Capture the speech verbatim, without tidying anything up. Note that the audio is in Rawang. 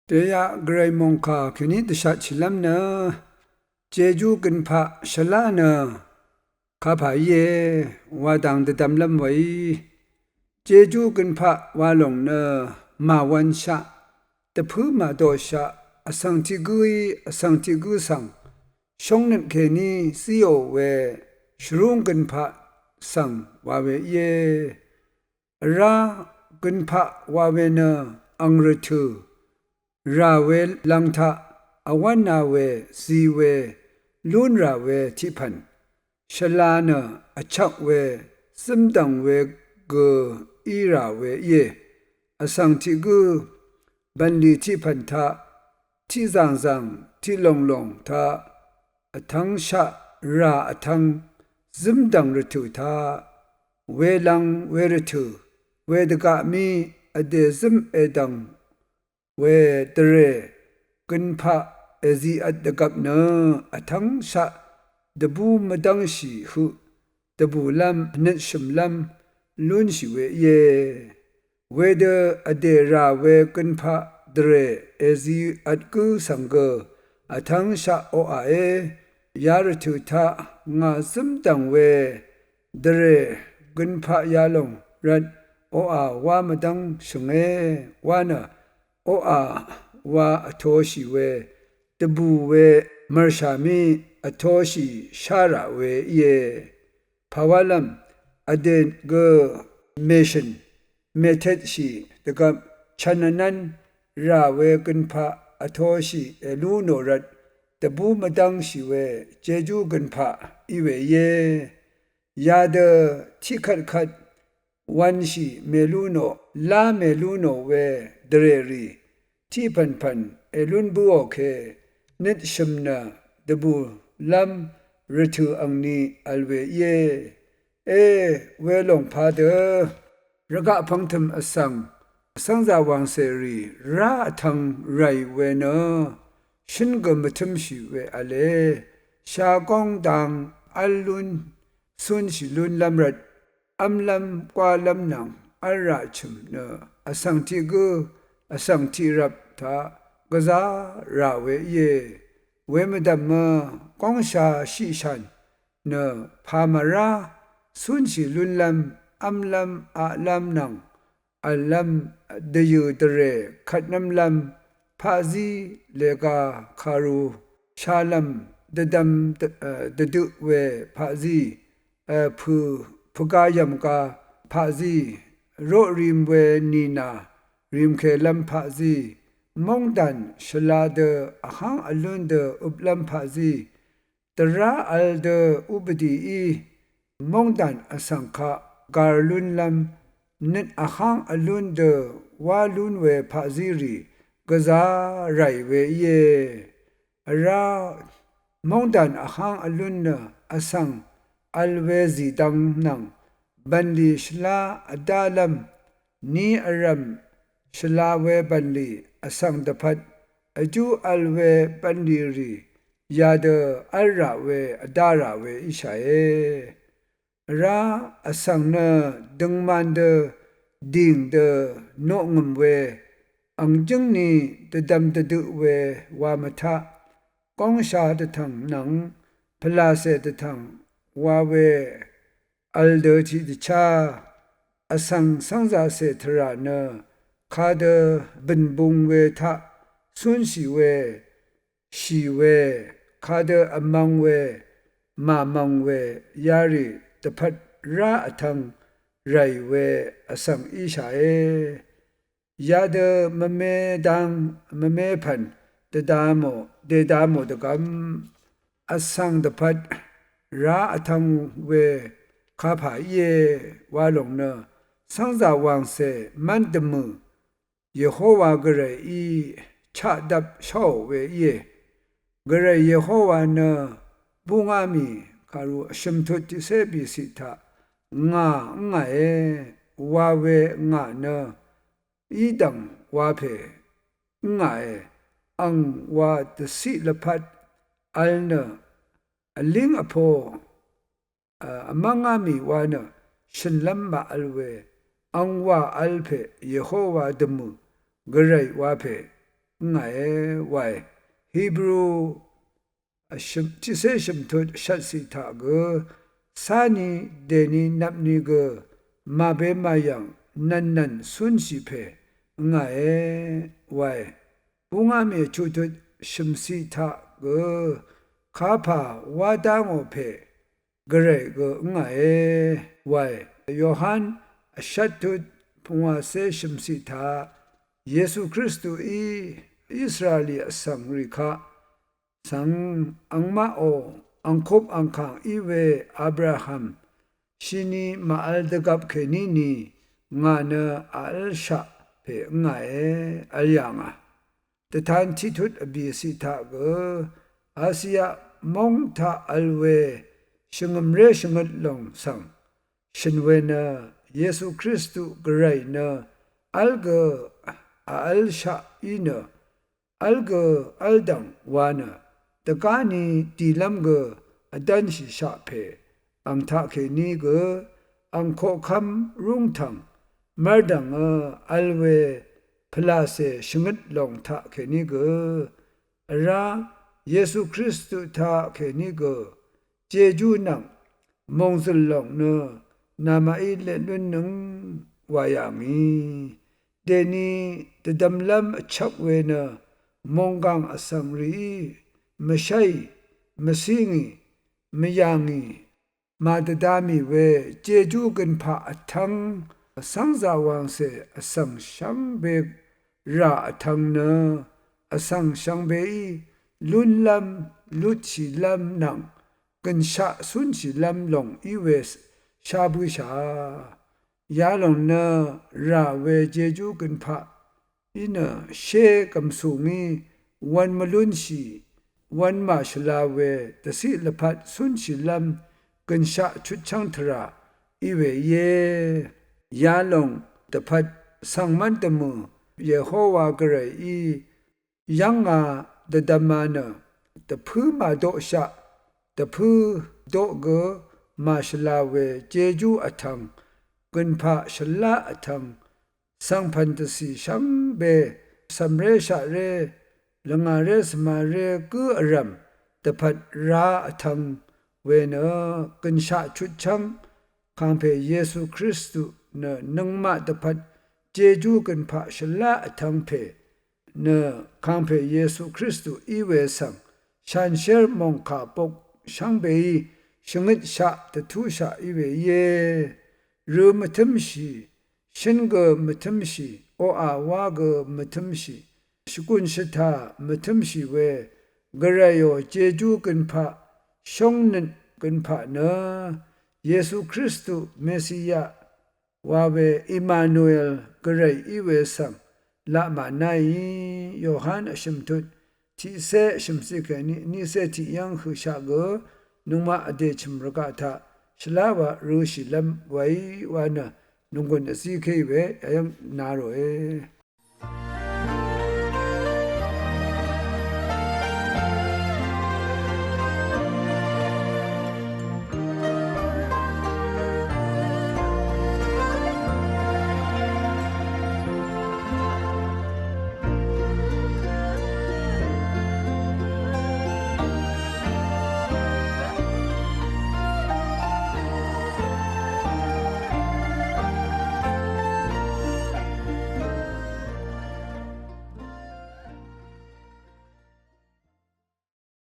Dèyaq gvray mòngkà kèní dvshatshìlv́m nø, Jejú gønpaq shvlá nø kapà íe wa dang dvdvmlv́m weí. Jejú gønpaq wa lòng nø màwv̄nshaq, dvpǿ màdoqshaq, vsvng tiq gǿí vsvng tiq gǿ svng, shóngnøt kèní zíò we shvrúng gønpaq svng wa we íe. Vrá gønpaq wa we nø ang rvtø̀ rà we lv̄ng taq vwv́na we zi we lún rà we tiq pv̀n, shvla nø vchvk we zǿmdv̀ng we gø í rà we íe. Vsvng tiq gǿ bv̀nlì tiq pv̀n taq tiq zàngzàng tiq lònglòng taq vtv́ngshaq rà vtv́ng zǿmdv̀ng rvtø̀ taq welv̄ng wervtø̀ wedvgaq mí vdè zǿm èdv̀ng wedvrè gønpaq èzivt dvgvp nø vtv́ngshaq dvbú mvdv́ngshì høq dvbùlv́m nøtshø̀mlv́m lúnshì we íe. Wedø vdè rà we gønpaq dvrè èzivt gǿ svng gø vtv́ngshaq oqàe. Yarvtø̀ taq ngà zǿmdv̀ng we dvrè gønpaq yalòng rvt oqà wá mvdv́ng shø̀nge wa nø, oqà wa vtoshì we dvbù we mv̀rshà mí vtoshì shá rà we íe. Pàwálv́m vdè gø mèshø̀n mètetshì dvgvp chv̀n vnv́n rà we gønpaq vtoshì èlú nò rvt dvbú mvdv́ngshì we Jejú gønpaq í we íe. Yadø tiqkvtkvt wv̄nshì mèlú nò lá mèlú nò we dvrèrì tiq pv̀npv̀n èlún bǿò ke nøtshø̀m nø dvbùlv́m rvtø̀ angni vl we íe. E, welòng padø rvgaq pv̄ngtø̀m vsvng vsv́ngzà wàngcèrì rá vtv̄ng ràì we nø shǿn gø mvtǿmshì we v̄le. Shagóng dang v́l lún cúnshì lúnlv́m rvt v́mlv́m gwálv́m nvng v́lrà chø̀m nø vsvng tiq gǿ vsvng tiq rvp taq gvzá rà we íe. Wemvdv̀mø góngsha shiqshàn nø pà màrá cúnshì lúnlv́m v́mlv́m aqlv́m nvng v̀llv́m dvyø̀ dvrè kvtnv́mlv́m paqzí lèga kàru shalv́m dvdvm dvdøq we paqzí pø̀ pvga yv̀mga paqzí roq rim we nìnà rimkelv́m paqzí móngdàn shvla dø vháng vlún dø øplv́m paqzí dvrá vl dø upvdìí móngdàn vsvng kaq gàr lúnlv́m nøt vháng vlún dø wá lún we paqzírì gvzá ràì we íe. Vrá móngdàn vháng vlún nø vsvng vl we zìdvng nvng bv̀nlì shvlá vdálv́m ní vrv̀m shvla we bv̀nlì vsvng dvpvt vjú vl we bv̀nlì rì yadø v́lrà we vdárà we íshàe. Vrá vsvng nø døngman dø dìng dø noqngø̀m we ang jǿngni dvdvm dvdøq we wa mvtaq góngsha dvtv̀ng nvng pvlàcè dvtv̀ng wa we vl dø tiqdvchá vsvng cv́ngzàcè tvrà nø kadø bø̀n bung we taq cúnshì we shì we kadø vmvng we màmvng we yarì dvpvt rá vtv̄ng ràì we vsvng íshàe. Yadø mvme dang mvme pv̀n dvda mò dèda mò dvgvm vsvng dvpvt rá vtv̄ng we kapà íe wa lòng nø cv́ngzà wàngcè mv́n dvmø̀ Yehowa Gvrayí chaqdvp sháò we íe. Gvray Yehowa nø búngá mì kàru vshø̀m tut tiqcé bìciq taq ngà ǿngàe wa we ngà nø í dv̀ng wa pè ǿngàe. Ang wa dvciq lvpat vl nø vlíng vpo vmv́ngá mì wa nø shø̀nlv́m màvl we ang wa vl pè Yehowa dvmø̀ Gvray wa pè ǿngàe wae. Hebru vshø̀m tiqcé shø̀mtut shvtciq taq gø cáni dèni nvpni gø màbe màyv̀ng nv̀nnv̀n cúnshì pè ǿngàe wae. Búngá mì vchuqtut shø̀mciq taq gø kapà wá dá ngò pè Gvray gø ǿngàe wae. Yohan vshvttut pungwàcé shø̀mciq taq Yesu Kristuí Israeli vsvng rì kaq svng angmaqò angkup angkàng í we Abraham shini màvl dvgvp kèní ni ngà nø vlshaq pè ǿngàe vl yà ngà. Dvtan tiqtut vbìciq taq gø Asia móng taq vl we shvngø̀mré shvngøt lòng svng shø̀n we nø Yesu Kristu Gvray nø vl gø vlshaq í nø vl gø vl dv̀ng wa nø dvgáni dìlv́m gø vdv́nshìshaq pè ang taqkèní gø ang koqkv́m rúngtv̀ng mv́rdv̀ngø vl we pvlàcè shvngøt lòng taqkèní gø vrá Yesu Kristu taqkèní gø jejú nvng mòngzø̀l lòng nø namaqí leq lúnnøng wà yà ngì. Dèni dvdvmlv́m vchvk we nø mònggàng vsvng rìí mvshéì mvcí ngì mvyà ngì màdvda mì we jejú gønpaq vtv́ng vcv́ngzà wàngcè vsvng shvngbe rà vtv́ng nø vsvng shvngbeí lúnlv́m lutshìlv́m nvng gø̀nshaq cúnshìlv́m lòng í we sha bø̄shà. Yalòng nø rà we jejú gønpaq í nø shé gv̀msù ngí wv̄n mvlúnshì wv̄n màshvla we dvciq lvpat cúnshìlv́m gø̀nshaq chutchv́ng tvrà í we íe. Yalòng dvpvt svng mv́n dvmø̀ Yehowa Gvrayí yv́ngā dvdvma nø dvpǿ màdoqshaq dvpǿ doq gø màshvla we jejú vtv́ng gønpaq shvlá vtv́ng svngpv̀n dvcì shvngbe cv̀mré shaqré lvngàré svmaré gǿ vrv̀m dvpvt rá vtv́ng we nø gø̀nshaq chutchv́ng kàngpè Yesu Kristu nø nøngmaq dvpvt jejú gønpaq shvlá vtv́ng pè nø kàngpè Yesu Kristu í we svng shanshér mòngkà bok shvngbeí shvngøtshaq dvtúshaq í we íe. Rø mvtǿmshì shǿn gø mvtǿmshì oqà wá gø mvtǿmshì shvgùn shvtà mvtǿmshì we Gvrayò jejú gønpaq shóngnøt gønpaq nø Yesu Kristu Mesiya wa we Emmanuel Gvray í we svng laq mànáì. Yohan vshø̀mtut tiqcé vshø̀mciq kèní niqcé tiqyv́ng høqshaq gø nøngmaq vdè chø̀m rvgaq taq shvlá wa rø̄shìlv́m waí wa nø nònggùn vzíkéì we yayv́ng na ròe.